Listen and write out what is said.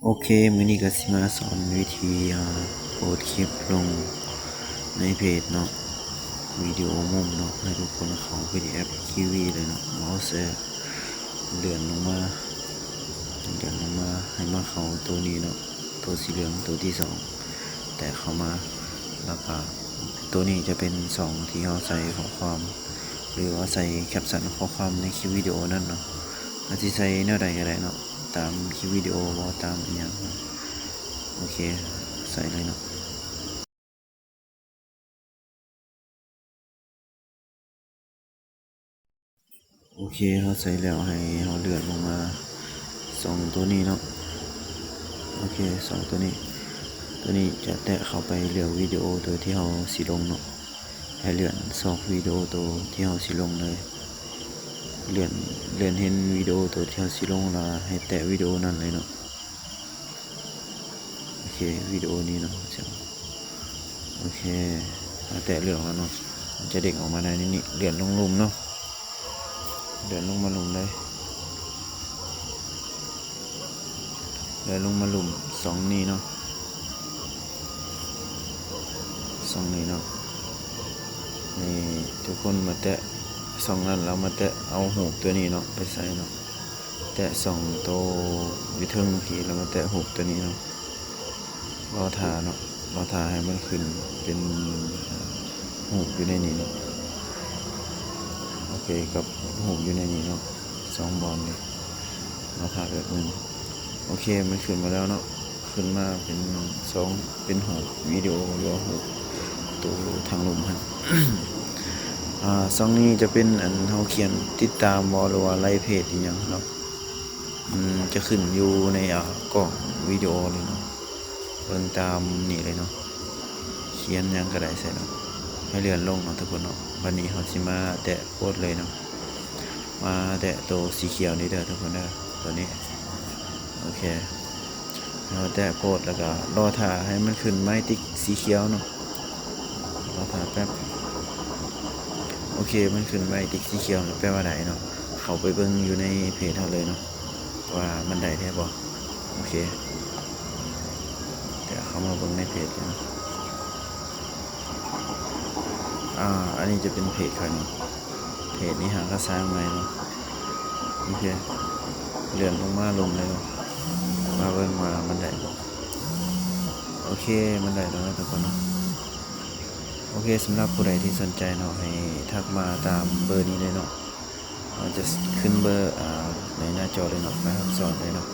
ໂອເຄ ມື້ນີ້ກໍຊິມາສອນວິທີ ອ່າ ໂພສຄລິບລົງໃນເພຈເນາະ ວິດີໂອມຸມເນາະ ໃຫ້ທຸກຄົນເຂົ້າໄປທີ່ແອັບຄິວວີເລີຍເນາະ ເມົາແຊເລື່ອນລົງມາ ເລື່ອນລົງມາ ໃຫ້ມາເຂົ້າໂຕນີ້ເນາະ ໂຕສີເຫຼືອງ ໂຕທີສອງ ແຕະເຂົ້າມາ ແລ້ວກະໂຕນີ້ຈະເປັນຊ່ອງທີ່ເຮົາໃສ່ຂໍ້ຄວາມ ຫຼືວ່າໃສ່ແຄັບຊັນຂໍ້ຄວາມໃນຄລິບວິດີໂອນັ້ນເນາະ ເຮົາຊິໃສ່ແນວໃດກໍໄດ້ເນາະ ຕາມຄລິບວິດີໂອບໍ່ ຕາມອີ່ຫຍັງເນາະ ໂອເຄ ໃສ່ເລີຍເນາະ ໂອເຄ ເຮົາໃສ່ແລ້ວ ໃຫ້ເຮົາເລື່ອນລົງມາ ສອງໂຕນີ້ເນາະ ໂອເຄ ສອງໂຕນີ້ ໂຕນີ້ຈະແຕະເຂົ້າໄປເລືອກວິດີໂອໂຕທີ່ເຮົາຊິລົງເນາະ ໃຫ້ເລື່ອນຊອກວິດີໂອໂຕທີ່ເຮົາຊິລົງເລີຍ ເລື່ອນ ເລື່ອນເຫັນວິດີໂອໂຕທີ່ເຮົາຊິລົງແລ້ວ ໃຫ້ແຕະວິດີໂອນັ້ນເລີຍເນາະ ໂອເຄ ວິດີໂອນີ້ເນາະ ໂອເຄ ເຮົາແຕະເລືອກແລ້ວເນາະ ມັນຈະເດ້ງອອກມາໃນນີ້ ເລື່ອນລົງລຸ່ມເນາະ ເລື່ອນລົງມາລຸ່ມເລີຍ ເລື່ອນລົງມາລຸ່ມຊ່ອງນີ້ເນາະ ຊ່ອງນີ້ເນາະ ໃຫ້ທຸກຄົນມາແຕະຊ່ອງນັ້ນ ແລ້ວມາແຕະເອົາຮູບຕົວນີ້ເນາະ ໄປໃສ່ເນາະ ແຕະຊ່ອງໂຕຢູ່ເທິງພີ້ ແລ້ວມາແຕະຮູບຕົວນີ້ເນາະ ລໍຖ້າເນາະ ລໍຖ້າໃຫ້ມັນຂຶ້ນເປັນ ເອີ່ ຮູບຢູ່ໃນນີ້ເນາະ ໂອເຄ ກັບຮູບຢູ່ໃນນີ້ເນາະ ສອງບ່ອນນີ້ ລໍຖ້າແປັບໜຶ່ງ ໂອເຄ ມັນຂຶ້ນມາແລ້ວເນາະ ຂຶ້ນມາເປັນສອງ ເປັນຮູບວິດີໂອ ຫຼືວ່າຮູບໂຕທາງລຸ່ມຫັ້ນ ອາ ຊ່ອງນີ້ຈະເປັນອັນເຮົາຂຽນຕິດຕາມບໍ່ ຫຼືວ່າໄລເພຈອີ່ຫຍັງເນາະ ອືມ ຈະຂຶ້ນຢູ່ໃນ ອາ ກ້ອງວິດີໂອນີ້ເນາະ ເບິ່ງຕາມນີ້ເລີຍເນາະ ຂຽນຫຍັງກໍໄດ້ໃສ່ເນາະ ໃຫ້ເລື່ອນລົງເນາະທຸກຄົນເນາະ ບັດນີ້ເຮົາຊິມາແຕະໂພສເລີຍເນາະ ມາແຕະໂຕສີຂຽວນີ້ເດີທຸກຄົນເດີ ໂຕນີ້ ໂອເຄ ເຮົາແຕະໂພສ ແລ້ວກໍລໍຖ້າໃຫ້ມັນຂຶ້ນໄມຕິກສີຂຽວເນາະ ລໍຖ້າແປັບ ໂອເຄ ມັນຂຶ້ນໄມຕິກສີຂຽວ ແປວ່າໄດ້ເນາະ ເຂົ້າໄປເບິ່ງຢູ່ໃນເພຈເຮົາເລີຍເນາະ ວ່າມັນໄດ້ແທ້ບໍ່ ໂອເຄ ແຕ່ເຂົ້າມາເບິ່ງໃນເພຈເນາະ ອາ ອັນນີ້ຈະເປັນເພຈຂ້ອຍເນາະ ເພຈນີ້ຫາກໍສ້າງໃໝ່ເນາະ ໂອເຄ ເລື່ອນລົງມາລຸ່ມເລີຍເນາະ ມາເບິ່ງວ່າມັນໄດ້ບໍ່ ໂອເຄ ມັນໄດ້ແລ້ວເນາະທຸກຄົນເນາະ ໂອເຄ ສຳລັບຜູ້ໃດທີ່ສົນໃຈເນາະ ໃຫ້ທັກມາຕາມເບີນີ້ເລີຍເນາະ ເຮົາຈະຂຶ້ນເບີ ອາ ໃນໜ້າຈໍເລີຍເນາະ ໄປຮັບສອນເລີຍເນາະ